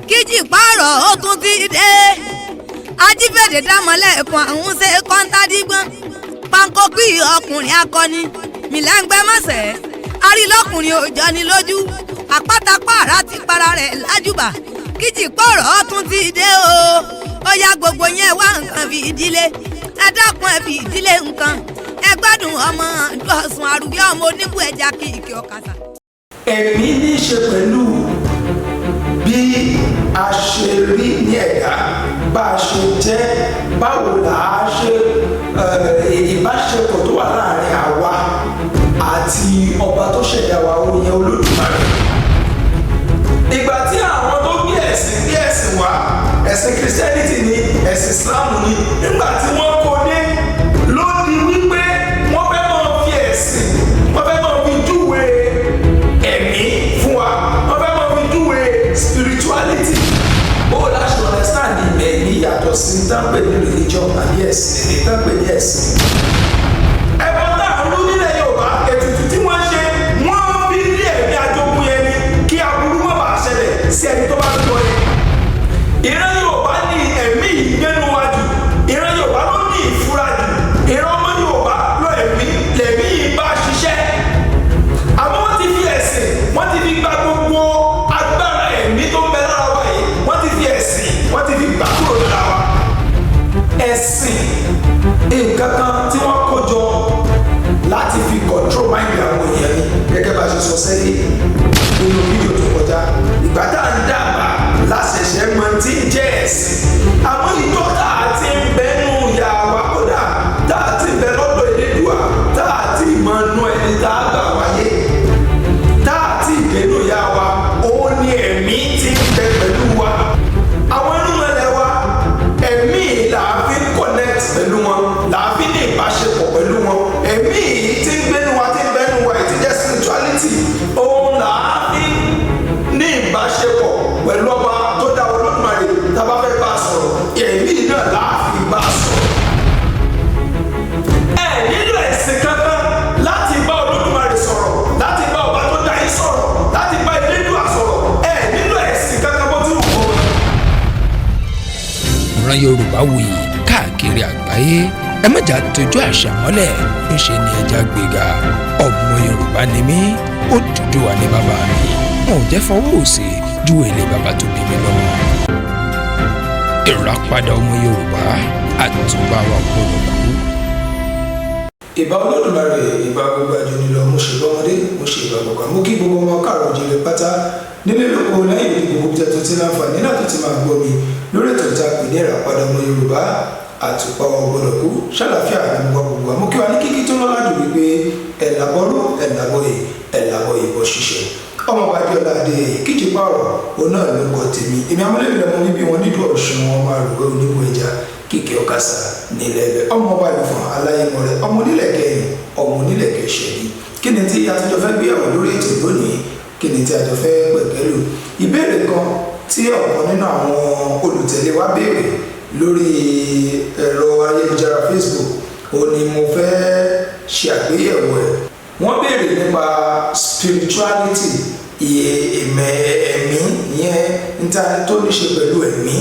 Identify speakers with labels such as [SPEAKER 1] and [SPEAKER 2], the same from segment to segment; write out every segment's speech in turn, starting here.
[SPEAKER 1] Kíjì pààrọ̀ ó tún ti dé. Ajífẹ̀dé dámọ̀lẹ́kùn àwọn ṣe kọ́ńtàdígbọ́n pankókì ọkùnrin akọni mìlángbẹ́mọ̀sẹ̀ arílọ́kùnrin òjọ́ ni lójú àpátápàrà ti para rẹ̀ lájúbà. Kíjì pààrọ̀ ó tún ti dé o. Ó yá, gbogbo yẹn wá nǹkan fi ìdílé. Ẹ dákun, ẹ fi ìdílé nǹkan. Ẹ gbádùn ọmọ dọ̀sùn àrùbí ọmọ oníbù ẹja kìkì ọ̀kasà.
[SPEAKER 2] Ẹ̀mí ní í ṣe pẹ̀lú bí a ṣe rí ní ẹ̀dá, bá a ṣe jẹ́, báwo là á ṣe ìbáṣepọ̀ tó wà láàrin àwa àti ọba tó ṣẹ̀dá wa, ó yẹ Olódùmarè. Ìgbà tí àwọn tó gbé ẹ̀sìn wá, ẹ̀sìn Christianity ni, ẹ̀sìn Islam ni, nígbà tí wọ́n kó dé ló di wípé wọ́n fẹ́ máa fi ẹ̀sìn, wọ́n fẹ́ máa fi júwe ẹ̀mí fún wa, wọ́n fẹ́ máa fi júwe spirituality. Bó o láṣẹ understand ẹ̀mí yàtọ̀ sí tánpẹ̀ ní religion àbí ẹ̀sìn ní tánpẹ̀ ní ẹ̀sìn. Ẹ̀bọ tá à ń rú nílẹ̀ Yorùbá, ètùtù tí wọ́n ṣe, wọ́n fi lé ẹ̀mí ajogun yẹn ni kí aburú má bàa ṣẹlẹ̀ sí ẹni tó bá ń lọ yẹn. Ìran Yorùbá ní ẹ̀mí ìgbénu wa jù, ìran Yorùbá ló ní ìfura jù, ìran ọmọ Yorùbá lọ ẹ̀mí lẹ̀mí yìí bá ṣiṣẹ́. Àmọ́ wọ́n ti fi ẹ̀sìn, wọ́n ti fi gba gbogbo agbára ẹ̀mí tó ń bẹ lára wa yìí. Wọ́n ti fi ẹ̀sìn, wọ́n ti fi gbà kúrò lára wa. Ẹ̀sìn, nǹkan kan tí wọ́n kó jọ láti fi control mind àwọn èèyàn ni. Gẹ́gẹ́ bá a ṣe sọ sẹ́yìn nínú fídíò tó kọjá, ìgbà tá à ń dàgbà láṣẹ̀ṣẹ̀ mọ tí ń jẹ́ ẹ̀sìn. Àmọ́ ìjọ tá a ti ń bẹnu ìyá wa, kódà tá a ti ń bẹ lọ́dọ̀ Elédùà, tá a ti mọ inú ẹni tá a gbà wáyé, tá a ti dénú ìyá wa, òun ni ẹ̀mí ti ń bẹ pẹ̀lú wa. Àwọn irúnmọlẹ̀ wa, ẹ̀mí là á fi ń connect pẹ̀lú wọn, là á fi ní ìbáṣepọ̀ pẹ̀lú wọn. Ẹ̀mí yìí tí ń gbénu wa, tí ń bẹnu wa, tí jẹ́ spirituality, òun là á fi ní ìbáṣepọ̀ pẹ̀lú ọba tó dá, Olódùmarè. Tá a bá fẹ́ bá a sọ̀rọ̀, ẹ̀mí náà là á fi bá a sọ̀rọ̀. Ẹ nílò ẹ̀sìn kankan láti bá Olódùmarè sọ̀rọ̀, láti bá ọba tó dá yín sọ̀rọ̀, láti bá Elédùà sọ̀rọ̀. Ẹ nílò ẹ̀sìn kankan bó ti wù kó.
[SPEAKER 3] Ìran Yorùbá wuyì káàkiri àgbáyé. Ẹ má jà tójú àṣà mọ́lẹ̀, ńṣe ni ẹja gbéga. Ọmọ Yorùbá ni mí, Odùduwà ní bàbá mi. Wọn ò jẹ́ fọwọ́ òsì ju èlé bàbá tó bí mi lọ́mọ. Ìràpadà ọmọ Yorùbá, àtúbà wa gbọ́dọ̀ kú.
[SPEAKER 2] Ìbà Olódùmarè, ìbà gbogbo àjòjì lọ. Mo ṣe bọ́mọdé, mo ṣe ìbà gbogbo. Mo kí gbogbo ọmọ káàrọ̀ òjìrè pátá nílé lóko, lẹ́yìn òdi, gbogbo bí tó ti láǹfààní láti ti máa gbọ́ mi lórí ètò ìta pè ní Ìràpadà ọmọ Yorùbá, àtùpà ọgbọ́dọ̀ kú. Ṣàlàfíà ní gbogbo gbogbo. Mo kí wa ní kíkí tó lọ́lá jù wípé ẹ̀làbọ̀rú, ẹ̀làbọ̀yè, ẹ̀làbọ̀ ìbọ̀ ṣiṣẹ́. Ọmọ ọba Adéọlá Adé Kíjì Pààrọ̀, òun náà ló kọ tèmi. Èmi amúlẹ́bí lọmọ bíbí wọn nídùú Ọ̀ṣun, ọmọ àrùwẹ̀ oníbò ẹja kíkẹ́ ọ̀kasà nílẹ̀ ẹ̀bẹ̀, ọmọ ọba ìfọ̀n aláyémọ̀rẹ́, ọmọ onílẹ̀ kẹyìn, ọmọ onílẹ̀ kẹsẹ̀ni. Kí ni tí a tún jọ fẹ́ gbéyàwó lórí ètò lónìí? Kí ni tí a jọ fẹ́ pẹ̀kẹ́lù? Ìbéèrè kan tí ọ̀kan nínú àwọn olùtẹ̀lé wa béèrè lórí ẹ̀rọ ayélujára Facebook, ó ní mo fẹ́ ṣe àgbéyẹ̀wò ẹ̀. Wọ́n béèrè nípa spirituality, ìyẹ ìmọ̀ ẹ̀mí, ìyẹn níta tó ní ṣe pẹ̀lú ẹ̀mí.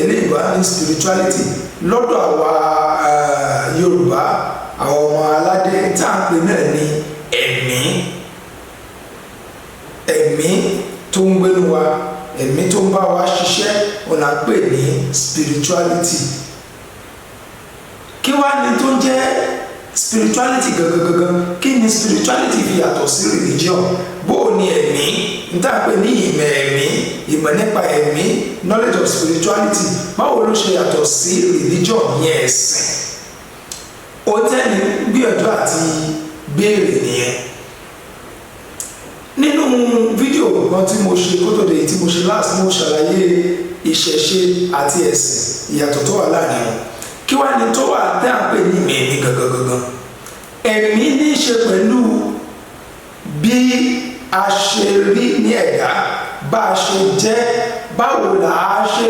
[SPEAKER 2] Eléyìí wá ní spirituality lọ́dọ̀ àwa Yorùbá, àwọn ọmọ aládé, tá à ń pè náà ní ẹ̀mí. Ẹ̀mí tó ń gbénu wa, ẹ̀mí tó ń bá wa ṣiṣẹ́, òun là ń pè ní spirituality. Kí wá ní tó ń jẹ́ spirituality gangan gangan? Kí ni spirituality fi yàtọ̀ sí religion? Bó o ní ẹ̀mí n tá à ń pè ní ìmọ̀ ẹ̀mí, ìmọ̀ nípa ẹ̀mí, knowledge of spirituality, báwo ló ṣe yàtọ̀ sí religion yẹn, ẹ̀sìn? Ó tẹ́ni gbìyànjú àti béèrè nìyẹn. Nínú fídíò kan tí mo ṣe kó tó dé tí mo ṣe last, mo ṣàlàyé ìṣẹ̀ṣe àti ẹ̀sìn, ìyàtọ̀ tó wà láàrin wọn. Kí wá ní tó wà tẹ́ à ń pè ní ìmọ̀ ẹ̀mí gangan gangan? Ẹ̀mí ní í ṣe pẹ̀lú bí a ṣe rí ní ẹ̀dá, bá a ṣe jẹ́, báwo là á ṣe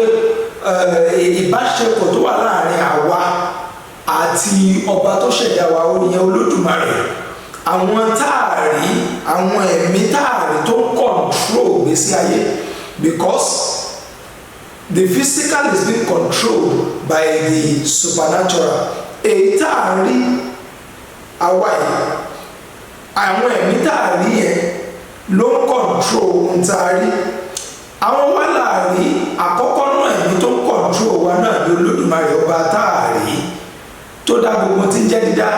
[SPEAKER 2] ìbáṣepọ̀ tó wà láàrin àwa àti ọba tó ṣẹ̀dá wa, ó yẹn Olódùmarè. Àwọn táàrí, àwọn ẹ̀mí táàrí tó ń control ìgbésí ayé. Because the physical is being controlled by the supernatural. Èyí tá a rí àwa yìí, àwọn ẹ̀mí tá a rí yẹn ló ń control ohun tá a rí. Àwọn wá láàrí àkọ́kọ́ náà, ẹ̀mí tó ń control wa náà ní Olódùmarè, ọba tá a rí, tó dá gbogbo tí ń jẹ́ dídá.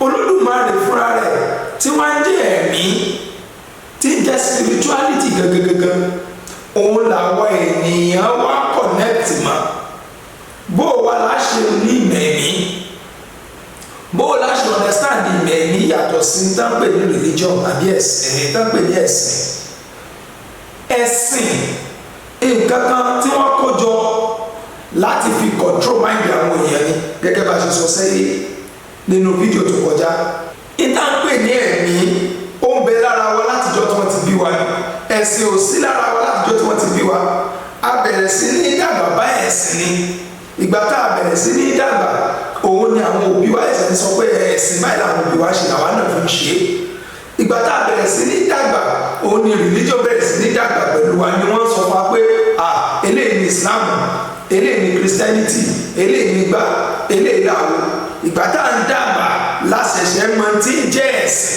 [SPEAKER 2] Olódùmarè fúnra rẹ̀ tí wọ́n ń jẹ́ ẹ̀mí, tí ń jẹ́ spirituality gangan, òun làwọn ènìyàn wá connect mọ́. Bó o wá láṣẹ ní ìmọ̀ ẹ̀mí, bó o láṣẹ understand ìmọ̀ ẹ̀mí yàtọ̀ sí tán pè ní religion àbí ẹ̀sìn, tán pè ní ẹ̀sìn. Ẹ̀sìn, nǹkan kan tí wọ́n kó jọ láti fi control mind àwọn èèyàn ni, gẹ́gẹ́ bá a ṣe sọ sẹ́yìn nínú fídíò tó kọjá. Ìta ń pè ní ẹ̀mí, ó ń bẹ lára wa látijọ́ tí wọ́n ti bí wa. Ẹ̀sìn ò sí lára wa látijọ́ tí wọ́n ti bí wa. A bẹ̀rẹ̀ sí ní dàgbà bá ẹ̀sìn ni. Ìgbà tá a bẹ̀rẹ̀ sí ní dàgbà, òun ni àwọn òbí wa ẹ̀sìn sọ pé ẹ̀sìn báyìí làwọn òbí wa ṣe, làwa náà fi ń ṣe é. Ìgbà tá a bẹ̀rẹ̀ sí ní dàgbà, òun ni religion bẹ̀rẹ̀ sí ní dàgbà pẹ̀lú wa, ni wọ́n sọ fún wa pé, ah, eléyìí ni Islam, eléyìí ni Christianity, eléyìí ni gbá, eléyìí làwọn. Ìgbà tá à ń dàgbà láṣẹ̀ṣẹ̀ mọ tí ń jẹ́ ẹ̀sìn.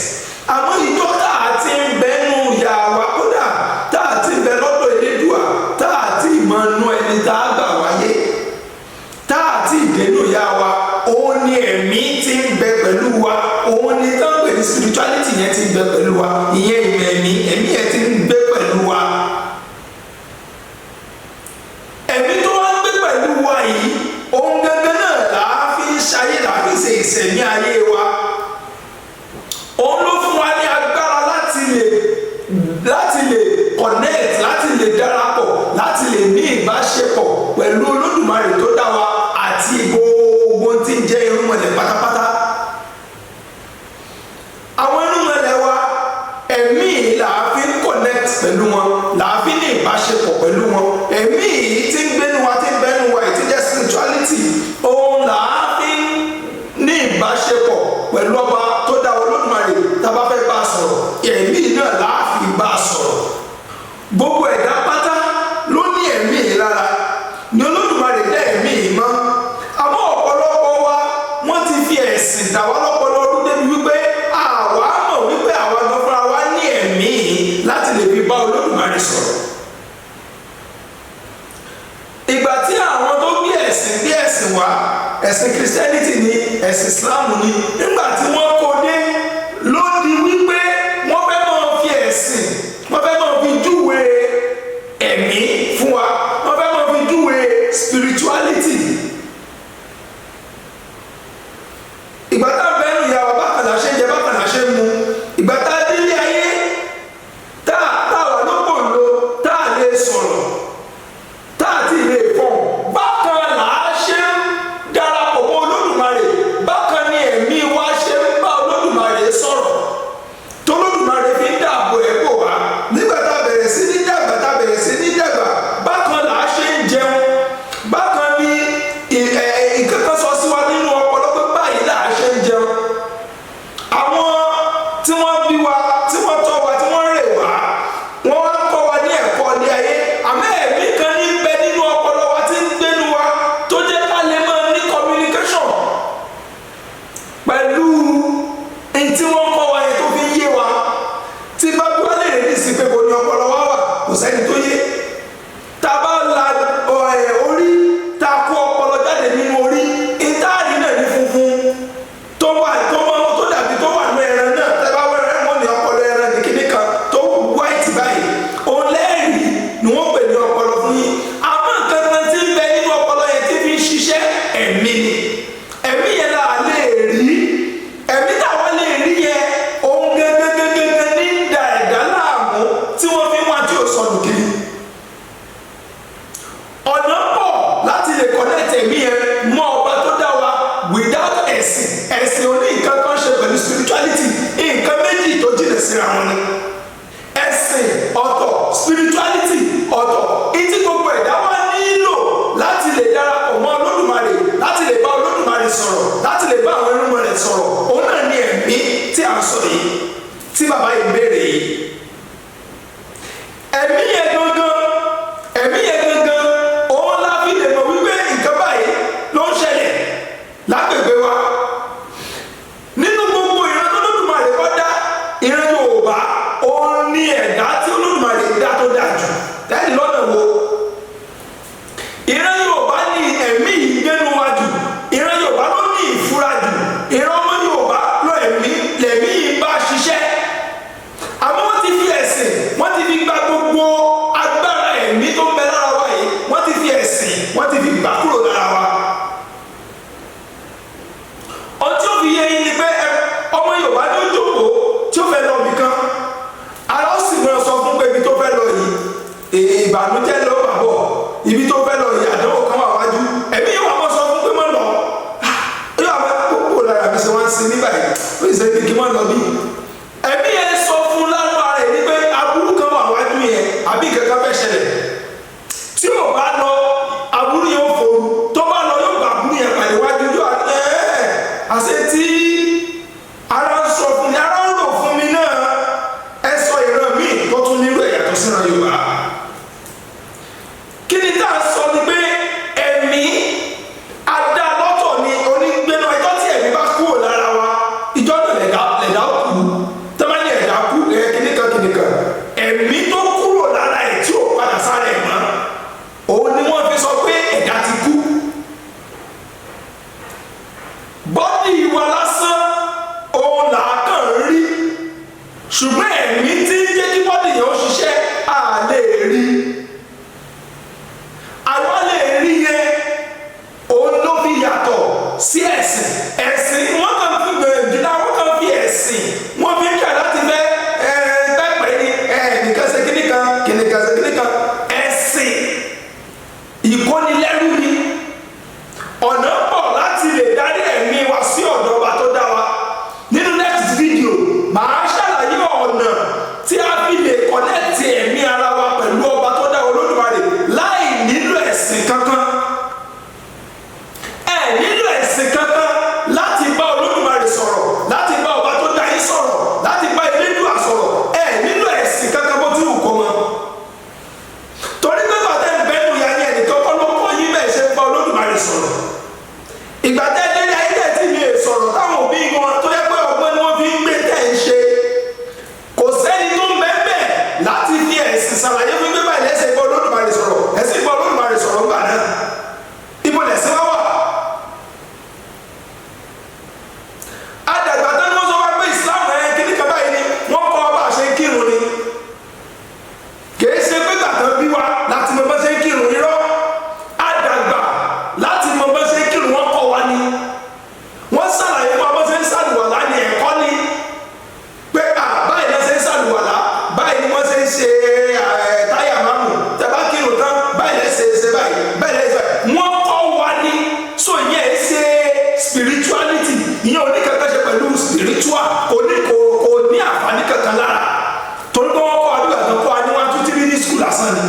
[SPEAKER 2] Àmọ́ ìjọ tá a ti ń bẹnu ìyá wa, kódà tá a ti ń bẹ lọ́dọ̀ Elédùà, tá a ti mọ inú ẹni tá a gbà wáyé, tá a ti dénú ìyá wa, òun ni ẹ̀mí ti ń bẹ pẹ̀lú wa, òun ni tá ń pè ní spirituality yẹn ti ń bẹ pẹ̀lú wa. Ìyẹn ìmọ̀ ẹ̀mí, ẹ̀mí yẹn ti ń gbé pẹ̀lú wa. Ẹ̀mí tó wá ń gbé pẹ̀lú wa yìí, òun gangan náà là á fi ń ṣayé, là á fi ń ṣe ìṣẹ̀mí ayé wa. Òun ló fún wa ní agbára láti lè connect, láti lè darapọ̀, láti lè ní ìbáṣepọ̀ pẹ̀lú Olódùmarè tó dá wa àti gbogbo tí ń jẹ́ irúnmọlẹ̀ pátápátá. Àwọn irúnmọlẹ̀ wa, ẹ̀mí là á fi ń connect pẹ̀lú wọn, là á fi ní ìbáṣepọ̀ pẹ̀lú wọn. Ẹ̀mí yìí tí ń gbénu wa, tí ń bẹ́nu wa, tí ń jẹ́ spirituality, òun là á fi ní ìbáṣepọ̀ pẹ̀lú ọba tó dá Olódùmarè. Tá a bá fẹ́ bá a sọ̀rọ̀, ẹ̀mí náà là á fi bá a sọ̀rọ̀. Gbogbo ẹ̀dá pátá ló ní ẹ̀mí yìí lára, ní Olódùmarè dá ẹ̀mí yìí mọ́. Àmọ́ ọ̀pọ̀lọpọ̀ wa, wọ́n ti fi ẹ̀sìn dà wá lọ́pọlọ ọdún débi wípé àwa mọ̀ wípé àwa gan fúnra wa ní ẹ̀mí yìí láti lè fi bá Olódùmarè sọ̀rọ̀. Ìgbà tí àwọn tó gbé ẹ̀sìn wá, ẹ̀sìn Christianity ni, ẹ̀sìn Islam ni, nígbà tí wọ́n kó dé, ló di wípé wọ́n fẹ́ máa fi ẹ̀sìn, wọ́n fẹ́ máa fi júwe ẹ̀mí fún wa, wọ́n fẹ́ máa fi júwe spirituality. Ìgbà tá a bẹ́ẹ̀ nù ìyá wa, bákan là ṣe ń jẹ, bákan là ṣe ń mu. Ìgbà tá a délé ayé, tá a wà lópòǹlo, tá a lè sọ̀rọ̀, tá a ti lè fọ̀n, bákan là á ṣe ń darapọ̀ mọ́ Olódùmarè, bákan ni ẹ̀mí wa ṣe ń bá Olódùmarè sọ̀rọ̀, tolódùmarè fi ń dáàbò ẹ̀ bò wá. Nígbà tá a bẹ̀rẹ̀ sí ní dàgbà, tá a bẹ̀rẹ̀ sí ní dàgbà, bákan là á ṣe ń jẹun, bákan ni nǹkan kan sọ sí wa nínú ọpọlọ pé báyìí là á ṣe ń jẹun. Àwọn tí wọ́n bí wa, tí wọ́n tọ́ wa, tí wọ́n rè wá, wọ́n wá kọ́ wa ní ẹ̀kọ́ ilé ayé. Àmọ́ ẹ̀mí kan ní bẹ nínú ọpọlọ wa tí ń gbénu wa, tó jẹ́ ká lè máa ní communication pẹ̀lú n tí wọ́n kọ́ wa yẹn, tó fi ń yé wa. Tí bá bí wá lè rí ní ìsìn pé kò ní ọpọlọ wa wà, kò sẹ́ni tó yé. Tá a bá la orí, tá a kó ọpọlọ jáde nínú orí, ìtaàrí náà ní funfun tó wà, tó mọ, tó dàbí tó wà ní ẹran náà. Tẹ́ bá wọ ẹran, wọn ní ọpọlọ ẹran ní kíní kan tó white báyìí, òun lẹ́ẹ̀rí ni wọ́n pè ní ọpọlọ fún yín. Àmọ́ nǹkan kan tí ń bẹ nínú ọpọlọ yẹn tí fi ń ṣiṣẹ́, ẹ̀mí ni. Ẹ̀mí yẹn là lè rí. Ẹ̀mí táwa lè rí yẹn, òun gangan ní ń da ẹ̀dá láàmú, tí wọ́n fi ń wá tí ò sọnù kiri. Ọ̀nà pọ̀ láti lè connect ẹ̀mí yẹn mọ́ ọba tó dá wa without ẹ̀sìn. Ẹ̀sìn ò ní nǹkan kan ṣe pẹ̀lú spirituality. Nǹkan méjì tó jìnà síra wọn ni. Ẹ̀sìn ọ̀tọ̀, spirituality ọ̀tọ̀. Ìtí gbogbo ẹ̀dá wa nílò láti lè darapọ̀ mọ́ Olódùmarè, láti lè bá Olódùmarè sọ̀rọ̀, láti lè bá àwọn irúnmọlẹ̀ sọ̀rọ̀, òun náà ní ẹ̀mí tí à ń sọ yìí, tí bàbá yìí béèrè yìí. Ẹ̀mí yẹn gangan. fẹ́ lọ bìkan, ara ó sì máa sọ fún pé ibi tó fẹ́ lọ yìí, ìbànújẹ́ ló bà bọ̀, ibi tó fẹ́ lọ yìí, àdánwò kan wà wájú. Ẹ̀mí yóò wá máa sọ fún pé má lọ. Yóò wá kókó lára mi ṣe wá ń sin ní báyìí, ó sì ṣe bí kí má lọ bí. Ẹ̀mí yẹn sọ fún lánàá ara ẹ̀ ní pé aburú kan wà wájú yẹn, àbí kankan fẹ́ ṣẹlẹ̀. Tí ò bá lọ, aburú yẹn ó fòru. Tó bá lọ, yóò bá aburú yẹn pàdé wájú. Yóò ẹ̀ àṣẹ tí ara ń sọ fún mi, ara ń rò fún mi náà. Ẹ sọ ìran míì tó tún nílò ẹ̀yàtọ̀ síran Yorùbá. Kí ni tá a sọ ni pé ẹ̀mí adá lọ́tọ̀ ni onígbénu. Ẹjọ́ tí ẹ̀mí bá kúrò lára wa, ìjọ náà lẹ̀dá kú. Tẹ́lẹ̀ ní ẹ̀dá kú ẹ̀ kíníkan kíníkan, ẹ̀mí tó kúrò lára ẹ̀ tí ò padà sára ẹ̀ mọ́, òun ni wọ́n fi sọ pé ẹ̀dá ti kú. Body wa lásán òun là á kàn rí, ṣùgbọ́n ẹ̀mí tí ń jẹ́ kí body yẹn ó ṣiṣẹ́, à lè rí. Àwa lè rí yẹn, òun ló fi yàtọ̀ sí ẹ̀sìn. Ẹ̀sìn, wọ́n kàn fi gbìyànjú náà, wọ́n kàn fi ẹ̀sìn, wọ́n fi ń kà láti fẹ́ ẹ pẹ́pẹ́ ni ẹ nìkan ṣe kíní kan, kíní kan ṣe kíní kan. Ẹ̀sìn ìkónilẹ́rú ni. Ọ̀nà pọ̀ láti lè darí ẹ̀mí wa sí ọ̀dọ̀ ọba tó dá wa. Nínú next video, màá ṣàlàyé ọ̀nà tí a fi lè connect ẹ̀mí ara wa pẹ̀lú ọba tó dá, Olódùmarè, láì nílò ẹ̀sìn kankan. Ẹ nílò ẹ̀sìn kankan láti bá Olódùmarè sọ̀rọ̀, láti bá ọba tó dá yín sọ̀rọ̀, láti bá Elédùà sọ̀rọ̀. Ẹ nílò ẹ̀sìn kankan bó ti wù kó mọ, torí pé bàtẹ́ ń bẹ́nu ya yẹn, ẹnìkan kọ́ ló kọ́ yín bẹ́ẹ̀ ṣe ń bá Olódùmarè sọ̀rọ̀. Ìgbà tẹ́ délé ayé tẹ̀ tí mi lè sọ̀rọ̀, táwọn òbí wọn tó yẹ pé ọgbọ́n ni wọ́n fi ń gbé tẹ̀ ń ṣe, kò sẹ́ni tó ń bẹ́ẹ̀ bẹ́ẹ̀ láti fi ẹ̀sìn ṣàlàyé fún gbé báyìí lẹ́sẹ̀ bá Olódùmarè sọ̀rọ̀. Ẹ̀sìn bá Olódùmarè sọ̀rọ̀ ńgbà náà, ibo lẹ̀sìn wá wà? Àdàgbà tán ni wọ́n sọ wá pé Islam ẹ̀ kíní kan báyìí ni wọ́n kọ́ ọba àṣẹ kírun ni. Kìí ṣe pé gbàtàn bí wa láti mọ bá ṣe ń kírun. Irọ́. Àdàgbà láti mọ bá ṣe ń kírun, wọ́n kọ́ wa ni. Wọ́n ṣàlàyé fún wa bá ṣe ń ṣàlùwàlá ní ẹ̀kọ́ ni pé à báyìí lọ ṣe ń ṣàlùwàlá, báyìí ni wọ́n ṣe ń ṣe táyà máàmù, tẹ́bá kírun tán, báyìí lẹ́ ṣe ṣe báyìí, báyìí lẹ́ ṣe báyìí. Wọ́n kọ́ wa ni. So ìyẹn ẹ̀ ṣe spirituality. Ìyẹn ò ní kankan ṣe pẹ̀lú spiritual, kò ní àǹfààní kankan lára, torí pé wọ́n kọ́ àdúgbò àti kọ́ wa ní 1 2 3 ní school lásán ni.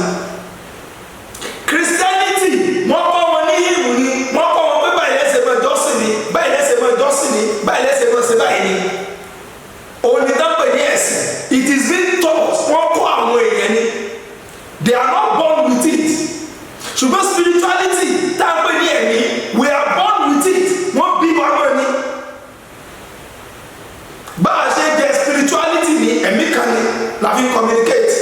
[SPEAKER 2] Christianity, wọ́n kọ́ wọn ní hymn ni. Wọ́n kọ́ wọn pé báyìí lẹ́sẹ̀ mọ́ jọ́sìn ni, báyìí lẹ́sẹ̀ mọ́ jọ́sìn ni, báyìí lẹ́sẹ̀ mọ́ ṣe báyìí ni. Òun ni tá pè ní ẹ̀sìn. It is being taught, wọ́n kọ́ àwọn èèyàn ni. They are not born with it. Ṣùgbọ́n spirituality tá a pè ní ẹ̀mí, we are born with it. Wọ́n bí wa mọ́ ni. Bá a ṣe jẹ spirituality ní ẹ̀mí kan ni la fi communicate.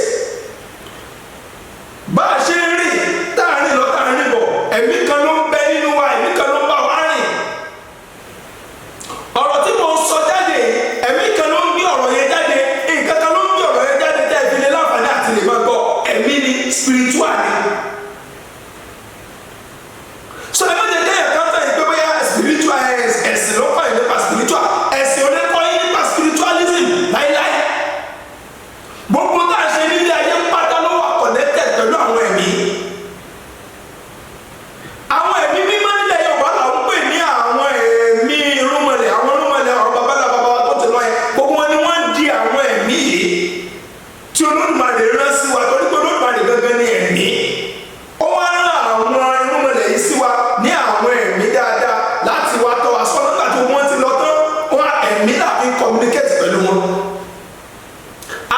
[SPEAKER 2] Bá a ṣe ń rìn, tá a rìn lọ, tá a rìn bọ̀, ẹ̀mí kan ló ń bẹ nínú wa, ẹ̀mí kan ló ń bá wa rìn. Ọ̀rọ̀ tí mo ń sọ jáde, ẹ̀mí kan ló ń gbé ọ̀rọ̀ yẹn jáde. Nǹkan kan ló ń gbé ọ̀rọ̀ yẹn jáde tẹ́ ẹ fi lè láǹfààní àti lè máa gbọ́. Ẹ̀mí ni, spiritual ni. So ẹ má jẹ́ kéèyàn kan tẹ̀ pé bóyá spiritual, ẹ̀sìn ló kọ́ yín nípa spiritual. Ẹ̀sìn ò lè kọ́ yín nípa spiritualism láíláí. Gbogbo tá a ṣe nílé ayé pátá ló wà connected pẹ̀lú àwọn ẹ̀mí. Àwọn ẹ̀mí mímọ́ nílẹ̀ Yorùbá là ń pè ní àwọn ẹ̀mí irúnmọlẹ̀. Àwọn irúnmọlẹ̀, àwọn babalá bàbá wa tó ti lọ yẹn, gbogbo wọn ni wọ́n ń di àwọn ẹ̀mí yìí tí Olódùmarè rán sí wa, torí pé Olódùmarè gangan ni ẹ̀mí. Ó wá rán àwọn irúnmọlẹ̀ yìí sí wa ní àwọn ẹ̀mí dáadáa láti wá tọ́ wa sọ́nà. Nígbà tí wọ́n ti lọ tán, wọ́n ẹ̀mí là fi communicate pẹ̀lú wọn.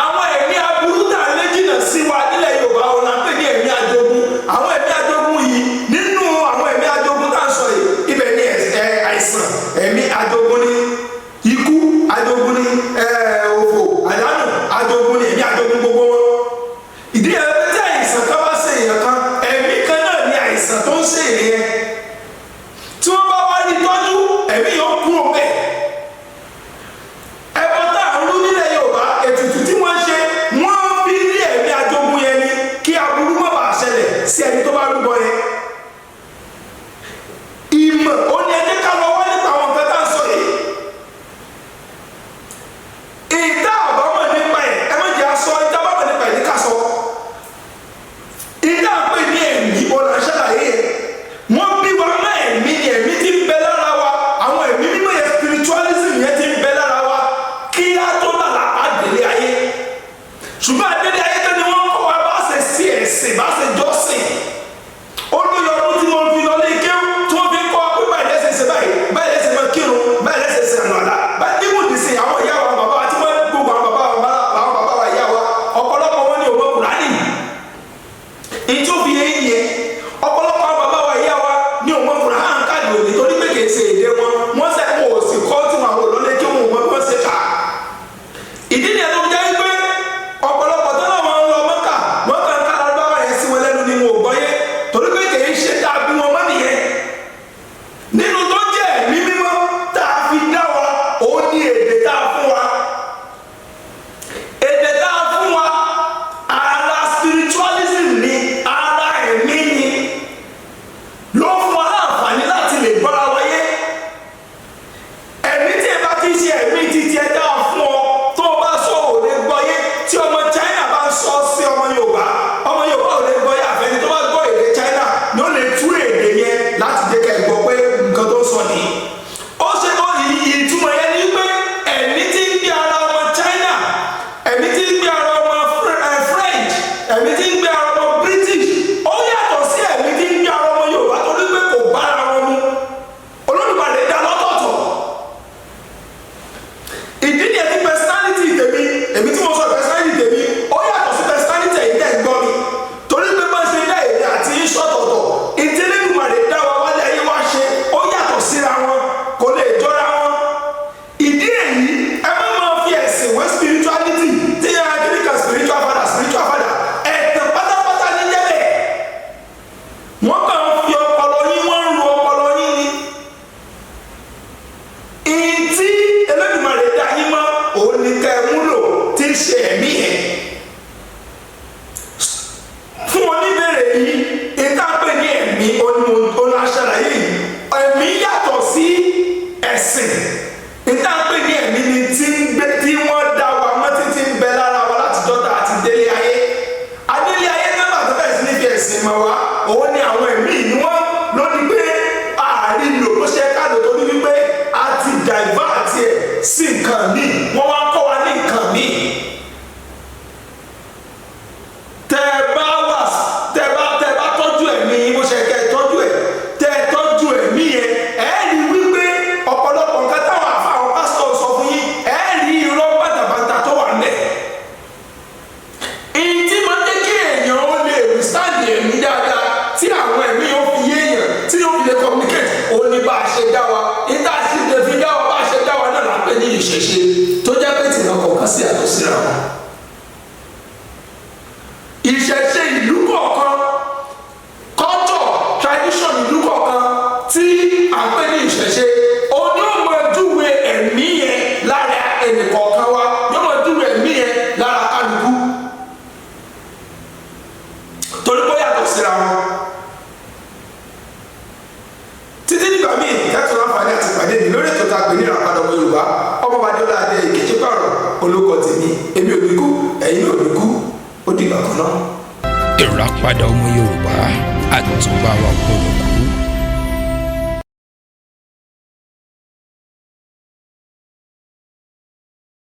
[SPEAKER 2] Àwọn ẹ̀mí aburú tà lé jìnnà sí wa nílẹ̀ Yorùbá, wọn là ń pè ní ẹ̀mí ajogun. Àwọn ẹ̀mí ajogun yìí, nínú àwọn ẹ̀mí ajogun tá à ń sọ yìí, ibẹ̀ ni àìsàn, ẹ̀mí ajogun ni, ikú ajogun ni, òfò àdánù ajogun ni, ẹ̀mí ajogun gbogbo wọn. Ìdí yẹn pé tí àìsàn kan bá ṣe èèyàn kan, ẹ̀mí kan náà ni àìsàn tó ń ṣe èèyàn yẹn. Tí wọ́n bá wá ní tọ́jú, ẹ̀mí yóò kúrò bẹ́ẹ̀. Ẹbọ tá à ń rú nílẹ̀ Yorùbá, ètùtù tí wọ́n ṣe, wọ́n fi rí ẹ̀mí ajogun yẹn ni, kí aburú má bàa ṣẹlẹ̀ sí ẹni tó bá rúbọ yẹn. Ìmọ̀ ó ní ẹjẹ́ ká lọ wá nípa àwọn nǹkan tá à ń sọ yìí. ṣe ẹ̀mí títí ẹ dáa fún ọ, tó o bá sọ ò lè gbọ́yé. Tí ọmọ China bá ń sọ sí ọmọ Yorùbá, ọmọ Yorùbá ò lè gbọ́yé. Àfẹni tó bá gbọ́ èdè China ni ó lè tú èdè yẹn láti jẹ́ ká ẹ gbọ́ pé nǹkan tó ń sọ nìyí. Ó ṣe ó ìtumọ̀ yẹn ni pé ẹ̀mí tí ń gbé ara ọmọ China, ẹ̀mí tí ń gbé ara ọmọ French, ẹ̀mí tí ń gbé ara ọmọ British, ó yàtọ̀ sí ẹ̀mí tí ń gbé ara ọmọ Yorùbá, torí pé kò bára wọn mu. Olódùmarè dá lọ́tọ̀ọ̀tọ̀. Ìdí nìyẹn tí personality tèmi, èmi tí mo sọ, personality tèmi ó yàtọ̀ sí personality ẹ̀yin tẹ̀ ń gbọ́ mi, torí pé bá ṣe dá èmi àti yín sọ́tọ̀ọ̀tọ̀, ìtẹ́lẹ́dùmarè dá wa wálé ayé wá ṣe, ó yàtọ̀ síra wọn, kò lè jọra wọn. Ìdí èyí, ẹ má máa fi ẹ̀sìn wé spirituality tí yẹn akíníkà spiritual father, spiritual father, ẹ̀tàn pátápátá ní jẹ́bẹ̀. Wọ́n kàn ń fi ọpọlọ yín, wọ́n ń ru ọpọlọ yín ni. Ìtí Ẹlẹ́dùmarè dá yín mọ́, òun ni kẹ́ ẹ múlò, tí ń ṣe ẹ̀mí yẹn. Fún oníbèrè yìí, ìta pè ní ẹ̀mí oníṣàlàyé yìí, ẹ̀mí yàtọ̀ sí ẹ̀sìn. Ìta pè ní ẹ̀mí ni tí ń gbé, tí wọ́n dá wa mọ́, títí ń bẹ lára wa láti dọ́ta àti délé ayé. Adélé ayé nọ́mbà tó bẹ̀rẹ̀ sí ní fi ẹ̀sìn mọ̀ wá, òun ni àwọn ẹ̀mí yìí ni wọ́n lóní pé ààrin lò bó ṣe ká lò, torí wípé a ti divert ẹ̀ sí nǹkan míì, wọ́n wá kọ́ wa ní nǹkan míì. Tẹ bá wà, tẹ bá tọ́jú ẹ̀mí yín bó ṣe kẹ́ ẹ tọ́jú ẹ̀, tẹ ẹ tọ́jú ẹ̀mí yẹn, ẹ rí wípé ọ̀pọ̀lọpọ̀ nǹkan táwọn àfa, àwọn pásítọ̀ sọ fún yín, ẹ rí irọ́ bàtàbàtà tó wà nílẹ̀. Ìyí tí máa ń jẹ́ kí èèyàn ó lè withstand ẹ̀mí dáadáa, tí àwọn ẹ̀mí yóò fi yé èèyàn, tí yóò fi lè communicate, òun ni bá a ṣe dá wa. Ìta sì lè fi dá wa, bá a ṣe dá wa náà là ń pè ní ìṣẹ̀ṣe, tó jẹ́ pé tìǹkan kọ̀ọ̀kan sí àtọ̀ síra wọn. Ìṣẹ̀ṣe ìlú kọ̀ọ̀kan, culture, tradition ìlú kọ̀ọ̀kan tí à ń pè ní ìṣẹ̀ṣe, òun yóò máa júwe ẹ̀mí yẹn lára ẹnì kọ̀ọ̀kan wa, yóò máa júwe ẹ̀mí yẹn lára kálukú, torí pé ó yàtọ̀ síra wọn. Títí nígbà míì tẹ́tù láǹfààní àti ìpàdé mi lórí ètò tá a pè ní Ìràpadà Ọmọ Yorùbá, ọmọ Adéọlá Adé Ìkejì pààrọ̀ olóko tèmi. Èmi ò ní kú, ẹ̀yin ò ní kú. Ó dìgbà kan náà.
[SPEAKER 3] Ìràpadà Ọmọ Yorùbá, àtúbà wa gbọ́dọ̀ kú.